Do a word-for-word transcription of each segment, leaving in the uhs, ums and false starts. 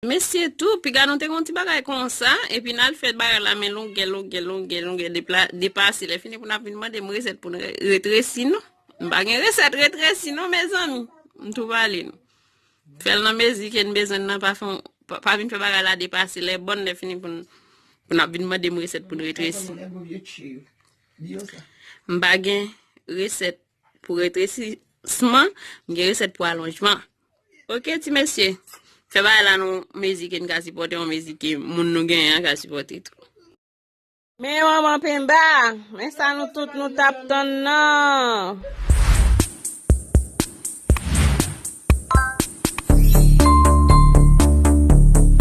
Mesye tou, piga nou te gen yon ti bagay konsa, epi n al fè bagay la, men longè, longè, longè, longè, depla-, depase. Lè fini pou n ap vin mande m resèt pou n re-, retresi nou. M pa gen resèt retresi non, mezanmi. M tou pale nou. Fè l nan mezi ke n bezwen nan, pa fè, pa, pa vin fè bagay la depase. Lè bòn, lè fini pou n, pou n ap vin mande m resèt pou n retresi. M pa gen resèt pou retresisman, m gen resèt pou alonjman. Oke, ti mesye. Fè bagay la nan mezi ke n ka sipòte, yon mezi ke moun nou genyen an ka sipòte tou. Men manman penba, men sa nou tout nou t ap tann nan.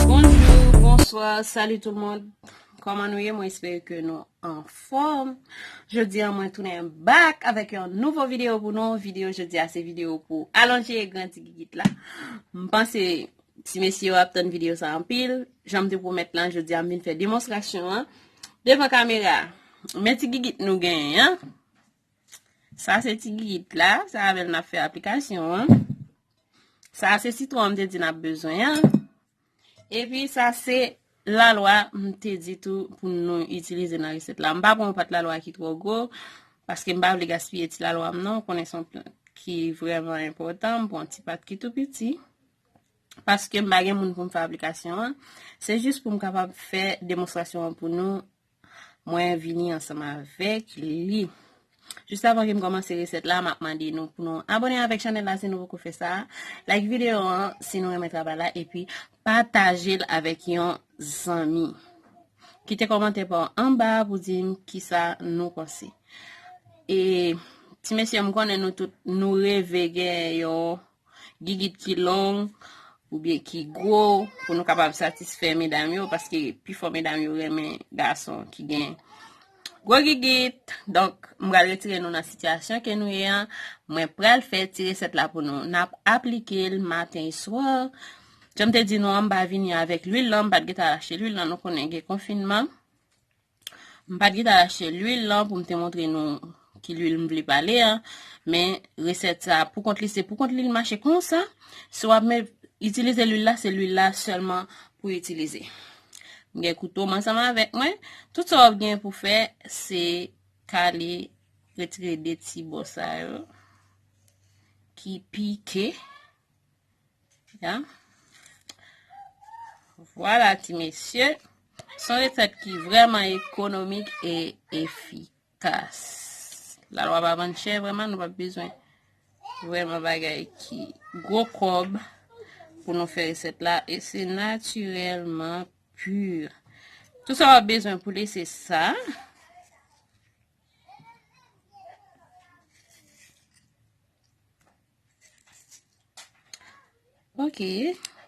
Bonjou, bonswa, salut tout le monde. Kòman nou ye? Mwen espere ke nou anfòm. Jodi a, mwen tounen back avèk yon nouvo videyo pou nou. Videyo jodi a, se videyo pou alonje e grandi gigit la. M panse ti mesye yo ap tann videyo sa anpil. Jan m te pwomèt lan, jodi a, m vin fè demonstrasyon an devan kamera. Men ti gigit nou genyen an. Sa se ti gigit la, sa avè l n ap fè aplikasyon an. Sa se sitwon an m te di n ap bezwen an. Epi sa se lalwa m te di tou pou nou itilize nan resèt la. M pa pran yon pat lalwa ki twò gwo, paske m pa vle gaspiye ti lalwa m non, ou konnen se yon plant ki vrèman enpòtan, m pran yon ti pat ki tou piti. Paske m pa gen moun pou m fè aplikasyon an. Se jis pou m kapab fè demonstrasyon an pou nou. Mwen vini ansanm avèk li. Jis avan ke m kòmanse resèt la, m ap mande nou pou nou abòne avèk chanèl la si nou poko fè sa. Like videyo an si nou renmen travay la, epi pataje l avèk yon zanmi. Kite kòmantè pa w anba pou di m kisa nou panse. E ti mesye, m konnen nou tout, nou reve gen yon gigit ki long oubyen ki gwo pou nou kapab satisfè medam yo, paske pifò medam yo renmen gason ki gen gwo gigit. Donk, m pral retire nou nan sitiyasyon ke nou ye an. Mwen pral fè ti resèt la pou nou. N ap aplike l maten e swa. Jan m te di nou an, m pa vini avèk lwil lan, m pa t gentan achte lwil lan, nou konnen gen konfinman. M pa t gentan achte lwil lan pou m te montre nou ki lwil m vle pale an, men resèt sa pou kont li, se pou kont li l mache konsa. Si w ap men itilize lwil la, se lwil la sèlman pou itilize. M gen kouto m ansanm avèk mwen. Tout sa w ap gen pou fè, se kale, retire de ti bò sa yo ki pike. Ya. Vwala, ti mesye. Se yon resèt ki vrèman ekonomik e efikas. Lalwa pa vann chè, vrèman, nou pa bezwen vrèman bagay ki gwo kòb pou nou fè resèt la. E se natirèlman pi. Tout sa w ap bezwen pou li, se sa. Ok.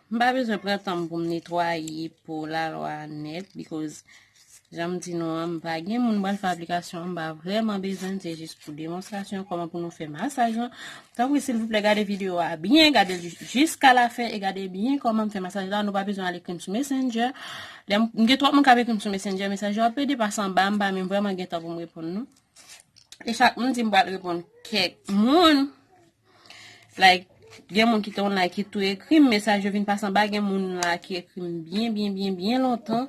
M pa bezwen pran tan m pou m netwaye po lalwa a nèt, because jan m di nou an, m pa gen moun m pral fè aplikasyon an, m pa vrèman bezwen, se jis pou demonstrasyon kòman pou nou fè masaj lan. Tanpri, silvouplè, gade videyo a byen, gade l jiska lafen e gade byen kòman m fè masaj la. Nou pa bezwen al ekri m sou Messenger. Lè m, m gen twòp moun k ap ekri m sou Messenger, mesaj yo ap pede pase anba, m pa menm vrèman gen tan pou m reponn nou. E chak moun di m pral reponn kèk moun. Like, gen moun ki te online ki tou ekri m, mesaj yo vin pase anba, gen moun la ki ekri m byen, byen, byen, byen lontan.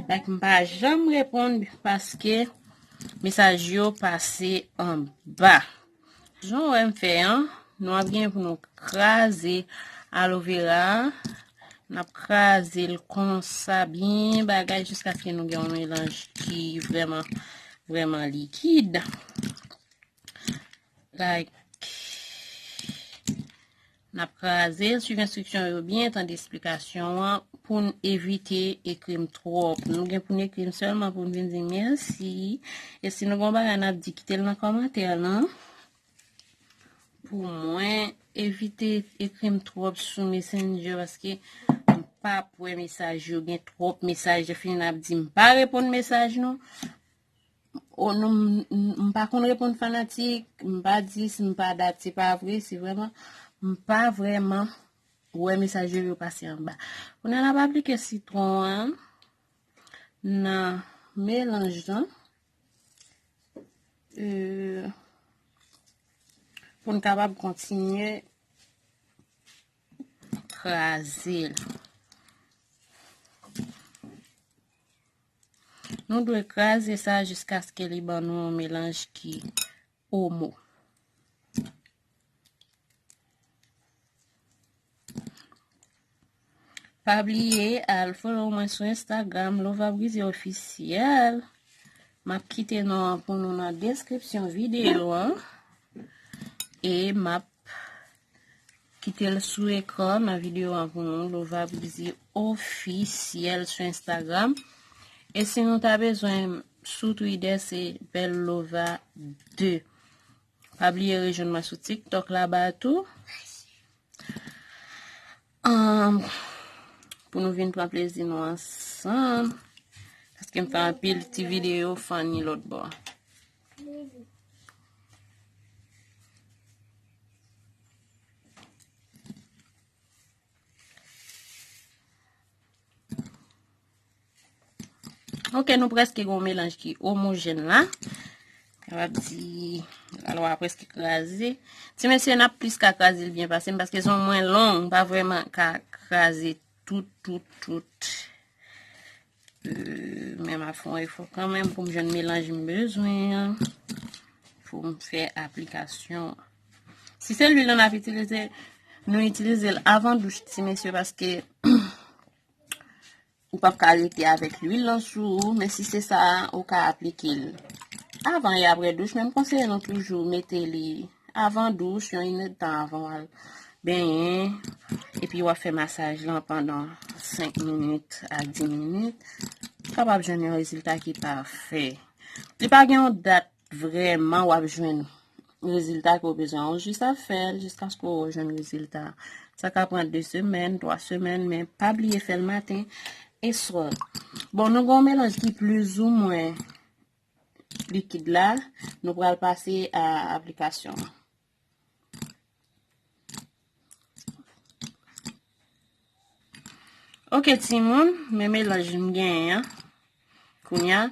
Like, m pa janm reponn paske mesaj yo pase anba. Jan w wè m fè an, nou ap gen pou nou kraze aloe vera a. N ap kraze l konsa byen bagay jiskaske nou gen yon melanj ki vrèman, vrèman likid. Like, n ap kraze l, swiv enstriksyon yo byen, tande esplikasyon an, pou n evite ekri m twòp. Nou gen pou n ekri m sèlman pou n vin di m mèsi. E si nou gen yon bagay n ap di, kite l nan kòmantè lan. Pou mwen, evite ekri m twòp sou Messenger, paske m p ap wè mesaj yo, gen twòp mesaj, lè fini n ap di m pa reponn mesaj nou. O non, m, m, m pa konn reponn fanatik, m pa dis, m pa dat, se pa vre, se vrèman, m pa vrèman wè mesaj yo, yo pase anba. Kounye a n ap aplike sitwon an nan melanj lan. Euh, pou n kapab kontinye kraze l. Nou dwe kraze sa jiskaske li ban nou yon melanj ki omo. Pa bliye al follow mwen sou Instagram, Lova Brizy Officiel. M ap kite non an pou nou nan deskripsyon videyo an. E m ap kite l sou ekran nan videyo an pou nou, Lova Brizy Officiel sou Instagram. E si nou ta bezwen m sou Twitter, se Belle Lova de. Pa bliye rejwenn mwen sou TikTok laba tou. Ahn, pou nou vin pran plezi nou ansanm. Paske m fè anpil ti videyo funny lòt bò. Ok, nou prèske gen yon melanj ki omojèn la. Kapab di, lalwa prèske kraze. Ti mesye, n ap plis ka kraze l byen pase m, paske zong mwen long, m pa vrèman ka kraze tout, tout, tout. Euh, men m ap fè yon efò kanmenm pou m jwenn melanj m bezwen an. Pou m fè aplikasyon. Si se lwil nou ap itilize, nou itilize l avan douch, ti mesye, paske ou p ap ka rete avèk lwil lan sou ou, men si se sa, ou ka aplike l avan e apre douch, men m konseye nou toujou mete li avan douch, yon inèdtan avan w al benyen, epi w ap fè masaj lan pandan senk minit a di minit, ou kapab jwenn yon rezilta ki pafè. Li pa gen yon dat vrèman w ap jwenn rezilta ke w bezwen an. Ou jis ap fè l jiskaske w jwenn rezilta. Sa ka pran de semèn, twa semèn, men pa bliye fè l maten e swa. Bon, nou gen yon melanj ki plizoumwen likid la. Nou pral pase a aplikasyon an. Ok, timoun, men melanj m genyen an. Kounye a.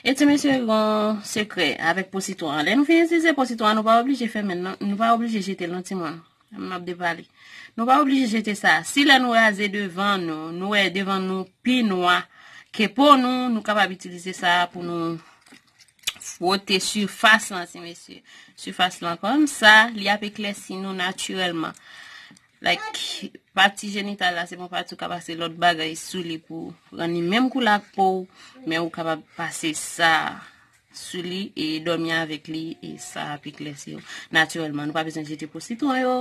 E ti mesye, gen yon sekrè avèk po sitwon an. Lè nou fin itilize po sitwon an, nou pa oblije fèmen l non, nou pa oblije jete l non, timoun. M ap depale. Nou pa oblije jete sa. Si lè nou raze devan nou, nou wè devan nou pi nwa ke po nou, nou kapab itilize sa pou nou fwote sifas lan, ti mesye. Sifas lan kòmsa, li ap eklèsi nou natirèlman. Like, pati jenital la, se bon pati ou ka pase lòt bagay sou li pou rann li menm koulè ak po w, men ou kapab pase sa sou li e dòmi avèk li, e sa ap eklèsi w natirèlman. Nou pa bezwen jete po sitwon yo.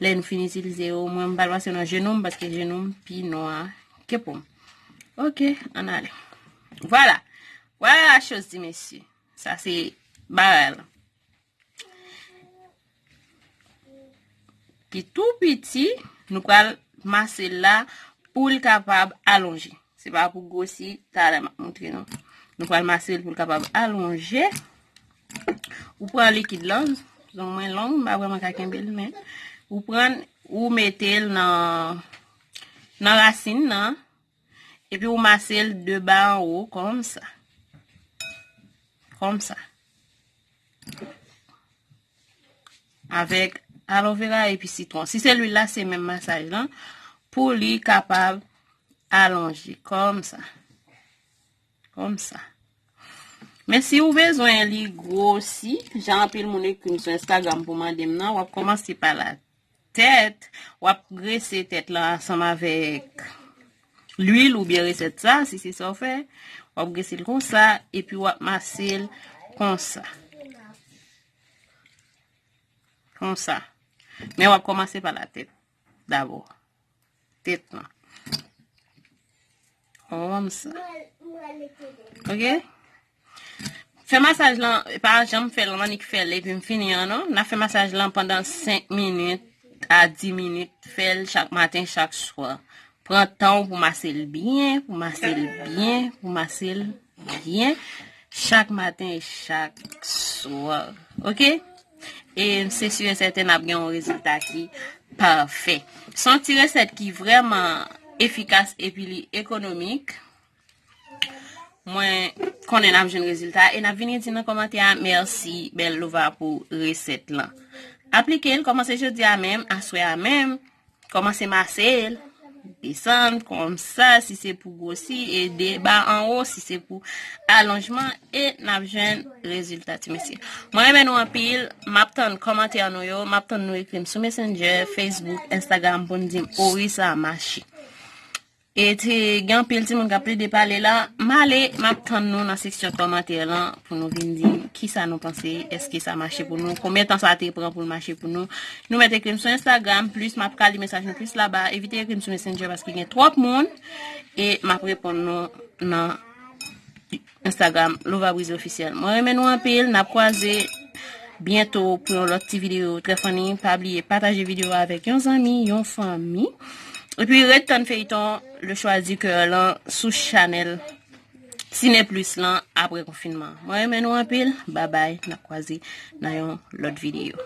Lè nou fin itilize yo, mwen m pral pase nan jenou m, paske jenou m pi nwa ke po m. Ok, ann ale. Vwala. Vwala la choz, ti mesye. Sa se bagay la. Ki tou piti, nou pral mase l la pou l kapab alonje. Se pa pou gwosi, talè m ap montre nou. Nou pral mase l pou l kapab alonje. Ou pran likid lan, zong mwen long, m pa vrèman ka kenbe l, men ou pran, ou mete l nan, nan rasin nan, epi ou mase l de ba an wo, kòmsa. Kòmsa. Avèk aloe vera epi sitwon. Si se lwil la, se menm masaj lan. Pou li kapab alonje. Kòmsa. Kòmsa. Men si ou bezwen li gwosi, jan anpil moun ekri m sou Instagram pou mande m nan, w ap kòmanse pa la tèt, w ap grese tèt lan ansanm avèk lwil oubyen resèt sa, si se sa w fè, w ap grese l konsa, epi w ap mase l konsa. Konsa. Men w ap kòmanse pa la tèt dabò. Tèt lan. Konsa. Ok? Fè masaj lan, pa janm fè l, annik fè l, epi m fini an, non. N ap fè masaj lan pandan senk minit a dis minit. Fè l chak maten, chak swa. Pran tan w pou mase l byen, pou mase l byen, pou mase l byen. Chak maten e chak swa. Ok? E se si e sèten n ap gen yon rezilta ki pafè. Se yon ti resèt ki vrèman efikas epi li ekonomik. Mwen konnen n ap jwenn rezilta e n ap vin di nan kòmantè a, mèsi Belle Lova pou resèt lan. Aplike l, kòmanse jodi a menm, aswè a menm, kòmanse mase l. desann konsa, si se pou gwosi, e deba anwo, si se pou alonjman, e n ap jwenn rezilta, ti mesye. Mwen renmen nou anpil, m ap tann kòmantè nou yo, m ap tann nou ekri m sou Messenger, Facebook, Instagram pou n di m, o wi, sa mache. E te gen anpil timoun k ap plede pale la, m ale, m ap tann nou nan seksyon kòmantè lan pou nou vin di m kisa nou panse, èske sa mache pou nou, konbyen tan sa te pran pou l mache pou nou. Nou mèt ekri m sou Instagram, plis m ap ka li mesaj nou plis laba, evite ekri m sou Messenger paske gen twòp moun, e m ap reponn nou nan Instagram, Lova Brize Ofisyèl. Mwen renmen nou anpil, n ap kwaze byento pou yon lòt ti videyo trè funny. Pa bliye pataje videyo a avèk yon zanmi, yon fanmi. Epi ret tann feyton Le Choix du Cœur lan sou chanèl Ciné Plus lan apre konfinman. Mwen renmen nou anpil, babay, n ap kwaze nan yon lòt videyo.